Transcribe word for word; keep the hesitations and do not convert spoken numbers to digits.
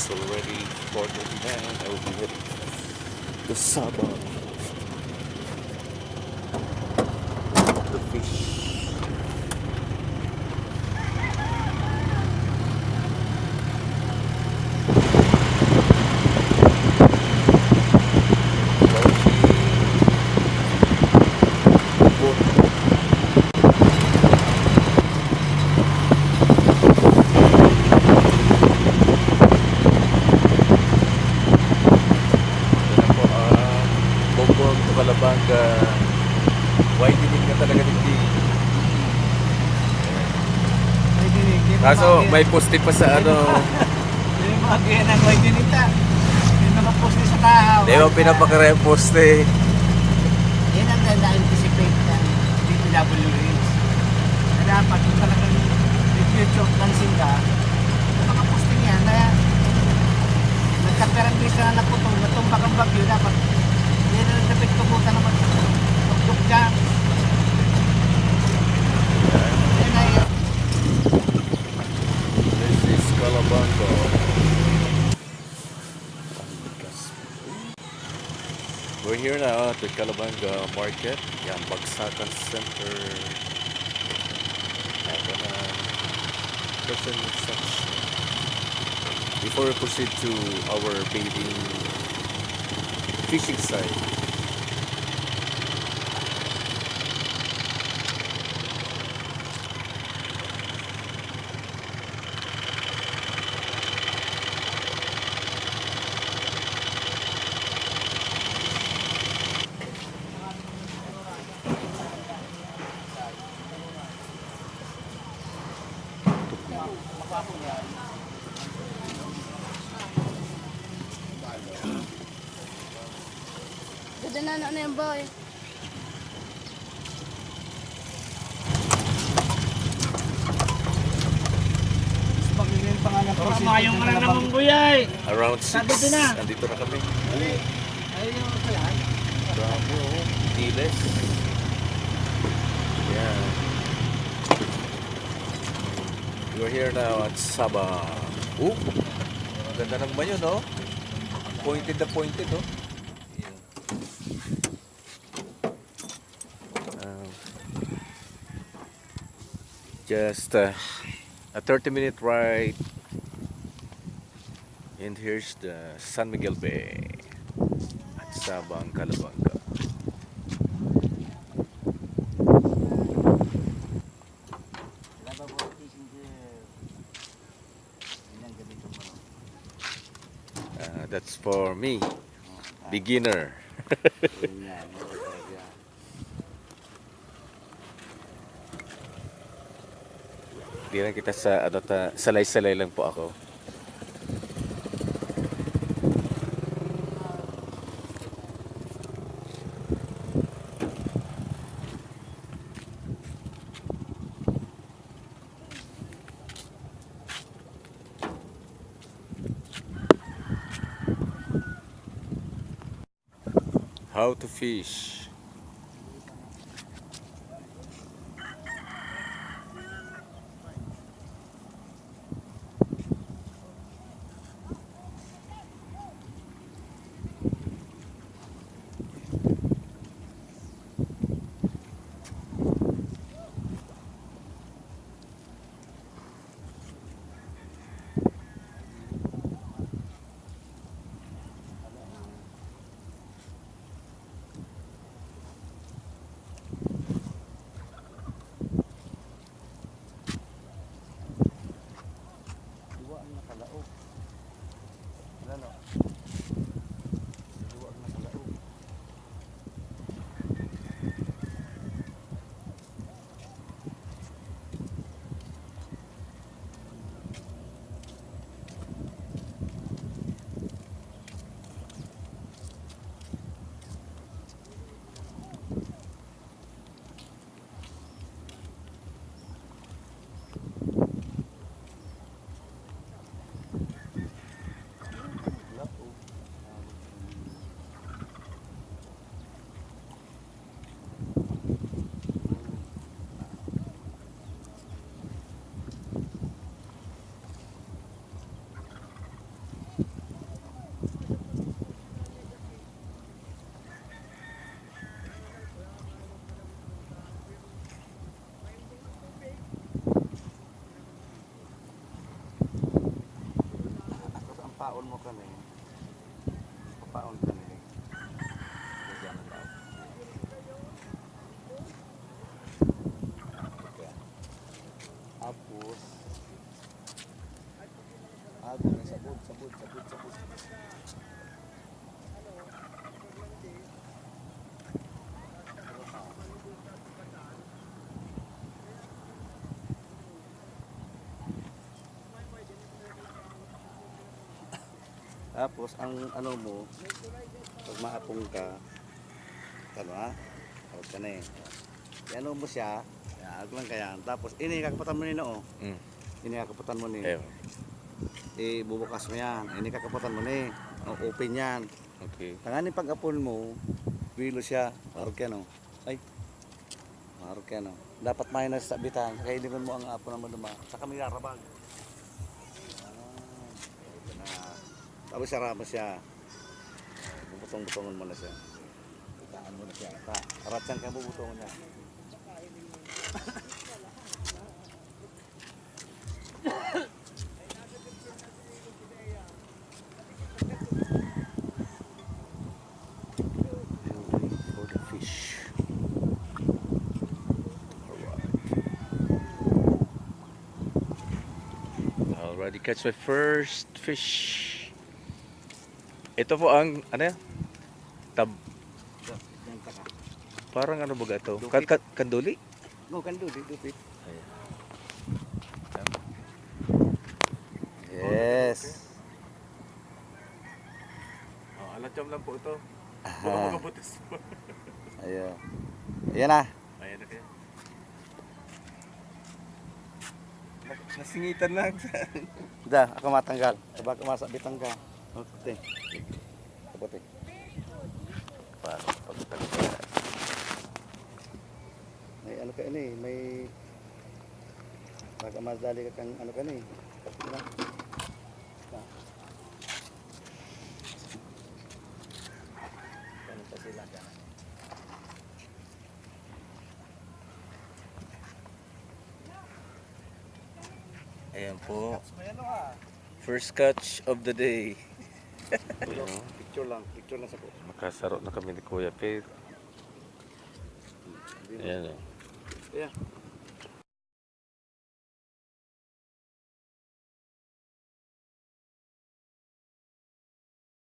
It's already quarter to nine. I will be heading to Sabang. The fish. Yan po ang Bombong to Calabanga. Widening na talaga digdi. Widening, di ba? Kaso may poste pa sa ano. Yung mga ganyan ang widening ta. Yung mga poste sa tahaw. Di ba pinapakara yung poste? Yan ang na-anticipate ng D P W H. Na dapat kung talagang may future plans sila, yung mga posting yan, kaya nagkakaroon din sila na putol, natumbak ang bagyo, dapat yan ang napagtubutan naman. Tuktok dyan. Yan ay This is Calabanga. We're here now at the Calabanga Market. Yan, Bagsakan Center. Yan, mga person and such. Before we proceed to our bathing fishing site. Ganda na, ano na yan, boy? Mayong nga namang guyay. Around six, nandito na kami. Grabe, oh. Diles. Yan. We're here now at Sabang. Oh, ganda ng banyo, no? Pointed na pointed, oh. Yan. Um, just uh, a thirty minute ride. And here's the San Miguel Bay at Sabang, Calabanga. Uh, that's for me, beginner. Di lang kita sa, ano, ta, salay-salay lang po ako. How to fish. Papaon mo kami. Papaon kami. Bigyan mo daw. Tapos, ah, sabod, sabod, sabod, sabod. Tapos, ang ano mo, pag maapong ka, ano ha? Huwag ka na eh. Ano mo siya, yan, huwag lang kaya. Tapos, ini, kakapatan mo ni, no? Mm. Ini, kakapatan mo ni. Ewan. Ibubukas mo yan. Ini, kakapatan mo ni. O, open yan. Okay. Tanganing pag-apon mo, wilo siya. Huwag ka, no? Ay. Marok yan, oh. Dapat may nasabitan. Kaya hindi mo ang apo naman duma. Saka may rarabag. Ah, ito na. Tapos sarap mo siya. Bubutong-butongon mo na siya. Kitaan mo na siya. Ta, aratsan ka, bubutongon niya. Waiting for the fish. Alright. Already catch my first fish. Ito po ang, ano yan? Tab-, parang ano ba ito? Kan-, kan-, kanduli? No, kanduli, dupit. Ayan. Yes. Oh, alatsyam lang po ito. Baka makabutas po. Ayan. Ayan na. Ayan na kayo. Nasingitan lang sa Da, ako matanggal. Baka masabitan ka. Okay. Kapote. Parang pagtanggal. May ano ka ini, may baka madali ka kang ano ka ni. Ano? Ano pa sila ka? Ayan po. First catch of the day. Ayan, oh. Picture lang, picture lang sa ko. Makasaro na kami ni Kuya Pete. Ayan, oh. Yeah.